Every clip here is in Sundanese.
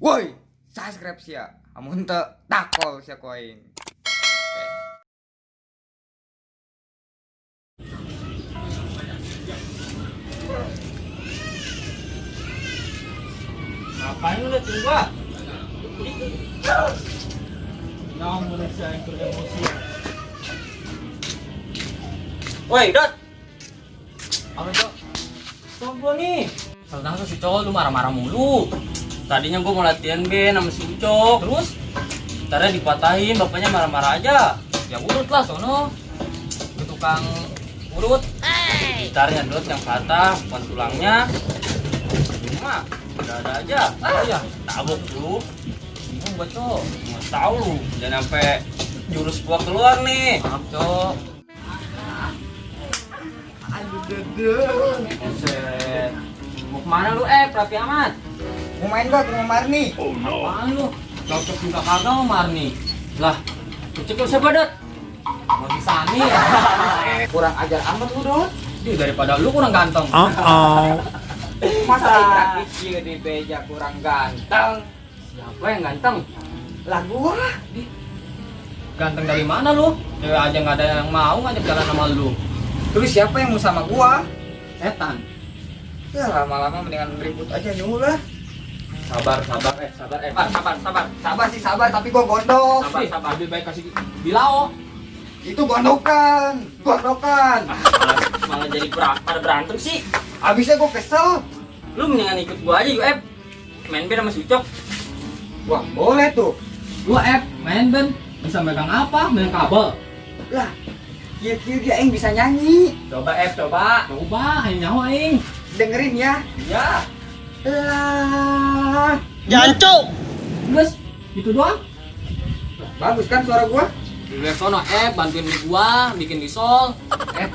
Woi, subscribe sia. Amun teu takol sia ku aing. Oke. Ngapain lu liatin gua? Nah, manusia yang beremosi. Woi, Dot. Apa, Cok? Sombong gua nih. Sekarang tuh si cowok lu marah-marah mulu. Tadinya gua mau latihan band sama si Ucok. Terus Gitarnya dipatahin, bapaknya marah-marah aja. ya urut lah sono. Ke tukang urut. Gitarnya Dot yang patah, bukan tulangnya. Cuma udah ada aja. Ah, iya. Tabok lu. Bingung gua, Cok. Nggak tahu lu. Jangan sampai jurus gua keluar nih. Maaf, Cok. Buset. Mau kemana lu, Rapi amat? Mau main gak ke rumah Marni? Apaan lu? Cocok juga kagak sama Marni. Lah, Ucok siapa, Dot? Mau si Sani. Kurang ajar amat lu, Dot. Ih, daripada lu kurang ganteng. Masa aing rapi kieu di beja kurang ganteng? Siapa yang ganteng? Lah gua. Ganteng dari mana lu? Cewek aja nggak ada yang mau ngajak jalan sama lu. Terus siapa yang mau sama gua? Setan. Ya lama-lama mendingan ribut aja nyuruh lah. Sabar, sabar, sabar, sabar, sabar. Sabar sih sabar, tapi gua gondok. Sabar, sabar. Lebih baik kasih bilao. Itu gondokan, gondokan. Malah jadi pada berantem sih. Abisnya gua kesel. Lu mendingan ikut gua aja, yuk, Main band sama si Ucok. Wah, boleh tuh. Lu main band bisa megang apa? Megang kabel. Lah, kieu-kieu dia aing bisa nyanyi. Coba, coba. Coba, aing nyawa aing. Dengerin ya. Ya. Lah, Terus itu doang. bagus kan suara gua? Di luar sono bantuin di gua bikin risol.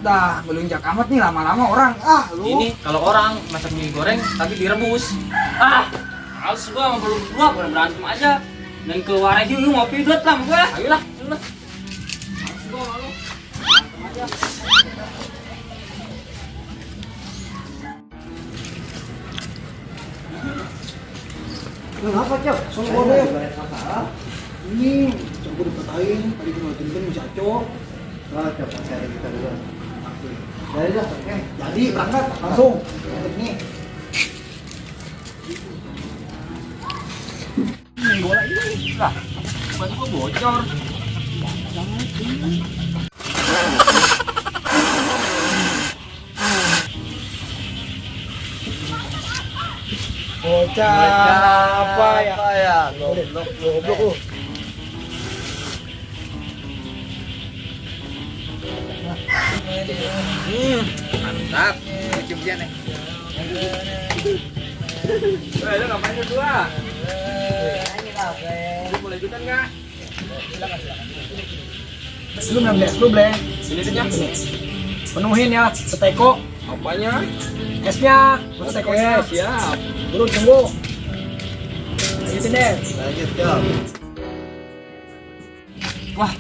Dah, melunjak amat nih lama-lama orang. Ah, lu. Ini kalau orang masak mie goreng tapi direbus. Ah, males gua sama lu berdua, pada berantem aja. Dan keluar aja yuk ngopi dot lah sama gua. Ayolah, ayolah. Males gua sama lu. Berantem aja. Kenapa, Cok? Sono deh. Ini cok gua dipatahin, tadi gua ngeliatin kan masih acok. Oh, coba cari kita dulu. Jadi dah, oke. Jadi berangkat langsung. Nih. Main bola ini lah. Ban gua bocor. Bocah apa ya? Apa ya? Goblok, Goblok lu. Mantap. Cium dia nih. Weh, lu ngapain berdua? Lu boleh ikutan nggak? Lu belum, lu bleh. Sini deh, Nyam. Penuhin ya, seteko. Apanya? Esnya, masuk tekonya. Oke, siap. Turun tunggu. Lanjutin deh. Lanjut, Cok. Wah,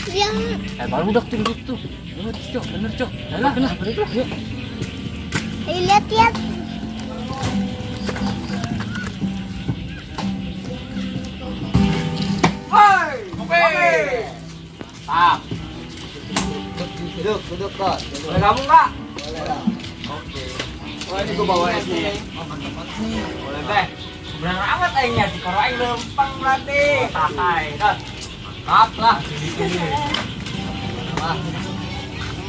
baru udah tuh tuh. Bener, Cok, bener, Cok. Ayolah, bener, bener, yuk. Ayo lihat lihat. Woi, oke. Mantap. Duduk, duduk kok. Duduk. Boleh gabung nggak? Boleh lah. Oke. Wah, ini gua bawa es nih. Oh, mantap banget nih. Boleh teh. Benar amat aingnya di koro aing lempeng berarti. Hai, Dot. Mantap lah.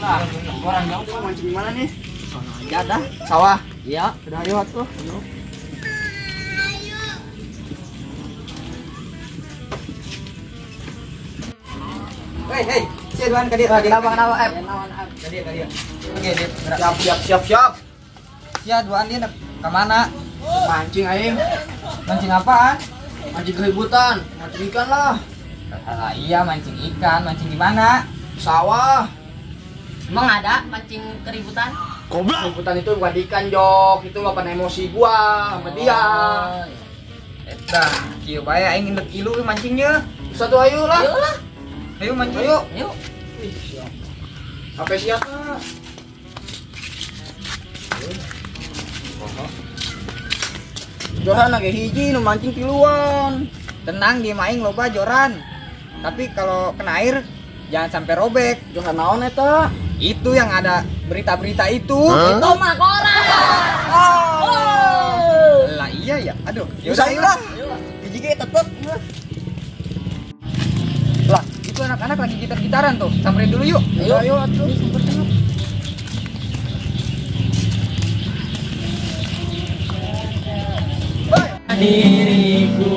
Lah, orang jauh. Mancing di mana nih? Sono aja dah, sawah. Iya. Udah ayo tuh. Hei, hei. Sia duaan ka dia, ka dia. Kenapa, kenapa, Ep? Ka dia, ka dia. Oke, dia gerak. Siap, siap, siap, siap. Sia duaan dia ke mana? Mancing aing. Mancing apaan? Mancing keributan, mancing ikan lah. Ah, iya, mancing ikan. Mancing di mana? Sawah. Emang ada mancing keributan? Keributan itu bukan ikan, Jok. Itu luapan emosi gua sama dia. Eta, kieu bae aing indek ilu mancingnya. Satu ayo lah. Ayo lah. Ayo mancing. Ayo. Yuk. Ih, siap. Sampai siapa? Joran lagi hiji nu mancing tiluan. Tenang di maing loba joran. Tapi kalau kena air jangan sampai robek. Joran naon eta? Itu yang ada berita-berita itu. Itu mah koran. Oh. Lah iya ya. Aduh, Ya udah lah. Hiji ge tetep. Lah, itu anak-anak lagi gitar-gitaran tuh. Samperin dulu yuk. Ayo ayo atuh. Diriku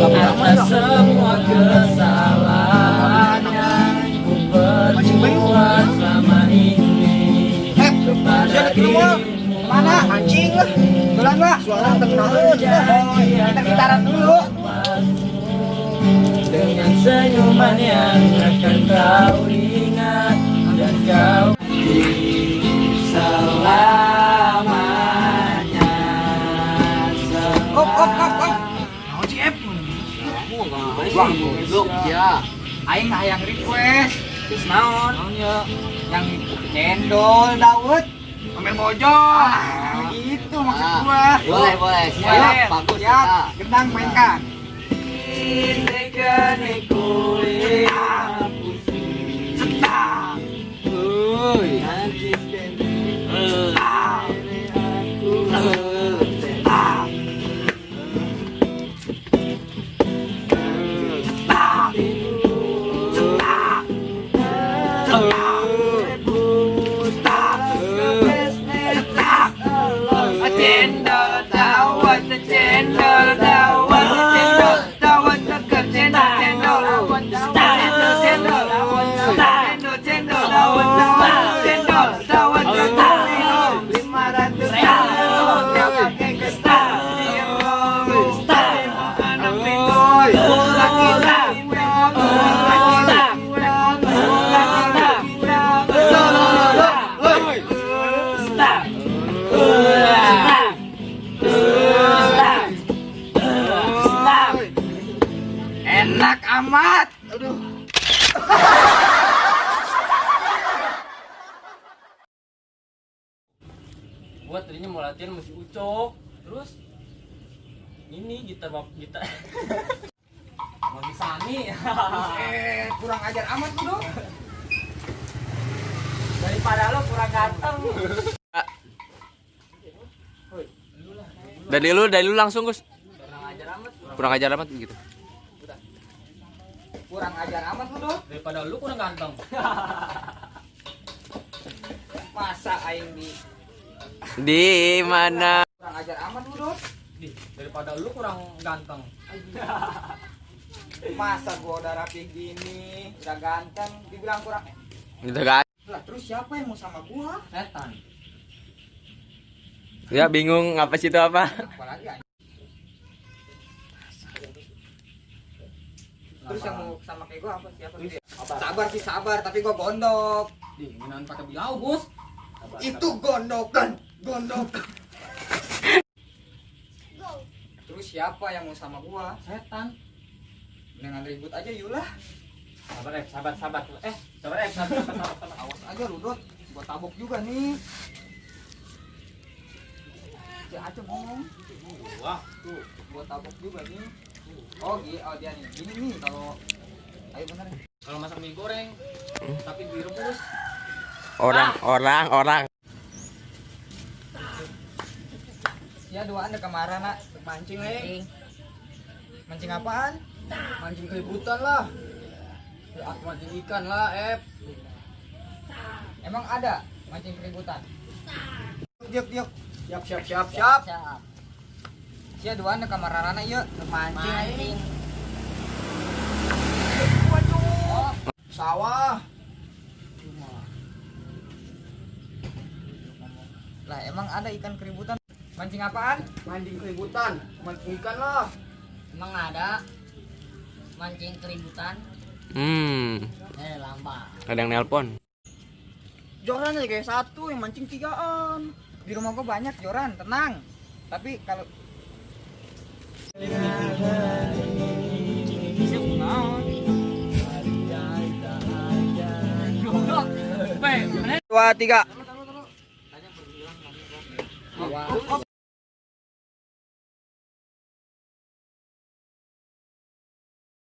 atas semua kesalahan yang ku perbuat selama ini kepada dirimu. Mana? Mancing lah. Bulan lah. Suara tenang. Oh, gitar-gitaran dulu. Dengan senyuman yang akan kau ingat dan kau selamanya. Op, op, op, op. Wah, goblok ya. Aing hayang request. Terus naon? Yang cendol dawet. Ambil bojong. Ah, gitu maksud gua. Boleh, boleh. Siap, Siap, bagus. Siap. Ya. Gendang mainkan. Cendol dawet, cendol dawet, cendol dawet, cendol cendol, cendol cendol, cendol cendol, dawet cendol dawet, 500 Enak amat. Aduh. Gua tadinya mau latihan masih ucok. Terus ini gitar bap gitar. Mau bisa nih. Kurang ajar amat lu dong. Daripada lo kurang ganteng. Dari lu langsung, Gus. Kurang ajar amat gitu. Kurang ajar amat lu dong. Daripada lu kurang ganteng. Masa aing di Di mana? kurang ajar amat lu dong. Dih, daripada lu kurang ganteng. Masa gua udah rapi gini, udah ganteng, dibilang kurang. Gitu kan. Lah terus siapa yang mau sama gua? Setan. Ya bingung apa sih itu apa? Apalagi anjing. Terus yang mau sama kayak gua apa siapa gitu ya? Sabar sih sabar, tapi gua gondok. Dih, ngenain pakai bilau, Gus. Itu gondokan, gondokan. Terus siapa yang mau sama gua? Setan. Mendingan ribut aja yulah. Sabar, sabar, sabar. Sabar, sabar, sabar, sabar. Awas aja lu, Dot. Gua tabok juga nih. Si Aceh ngomong. Wah, Tuh, gua tabok juga nih. Oh, oh dia nih. Gini nih kalau ayo bener. kalau masak mie goreng tapi direbus. Orang, orang, orang. Ya duaan ada kemarin nak Mancing eh. Mancing apaan? Mancing keributan lah. Ya, aku mancing ikan lah, Ep. Emang ada mancing keributan? Diuk, diuk. Siap siap siap siap. Siap. Sia duaan ada kamar rana yuk mancing. Mancing. Waduh. Sawah. Lah emang ada ikan keributan? Mancing apaan? Mancing keributan, mancing ikan lah. Emang ada mancing keributan? Lambat. Ada yang nelpon. Joran aja kayak satu, yang mancing tigaan. Di rumah gua banyak joran, tenang. Tapi kalau Dua, tiga.